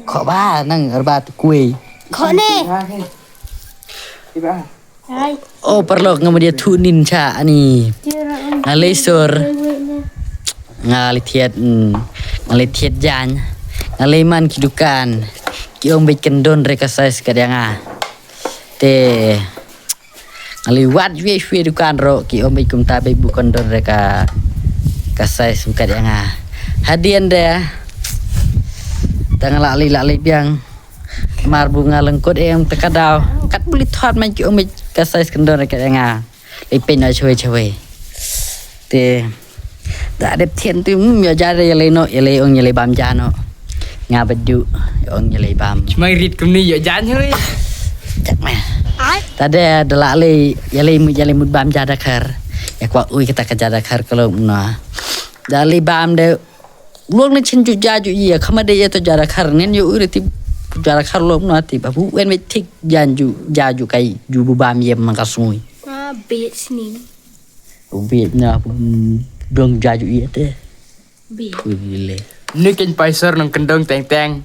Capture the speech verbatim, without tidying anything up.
Kho ba nang arba tu kuei. Kho ne. Hai. Oh, paralok, nga mut ïa thuh nin cha ani. Nga lei sur. Nga lei thied, mm, nga lei thied jan. Nga lei man ki dukan. Ki ong beit kyndon re ka size ka dia nga. Te nga lei wad jwe jwe dukan ro, ki ong beit kumta beit bu kyndon re ka, ka size ka dia nga. Hadien de. Ta nga la lei la lei biang. Mar bu nga lyngkut em te ka daw. Kat buli thot man ki ong beit ka size kyndon re ka dia nga. Lei pyn na chwe chwe. Te da dep thien tu, mm, ïa ja de ïa lei no, ïa lei ong ïa lei bam ja no. Nga ba ju ong ïa lei bam. Mai rit kumni ïa jan hoi. Chak ma. Ta de da la lei ïa lei mut ïa lei mut bam ja da khar. Ïa kwah ui kata ka ja da khar ka lok no. Da lei bam de. Lok ne chin ju ja ju ïa khama de ïa to ja da khar nen ïa ui re ti ja da khar lok no ti ba bu wen me thik jan ju ja ju kai ju bu bam ïa man ka sngui. Ah, bit sini. Bit na, mm, dong ja ju ïa te. Bit. Ui le. Ni ken paisar nang kyndong teng teng.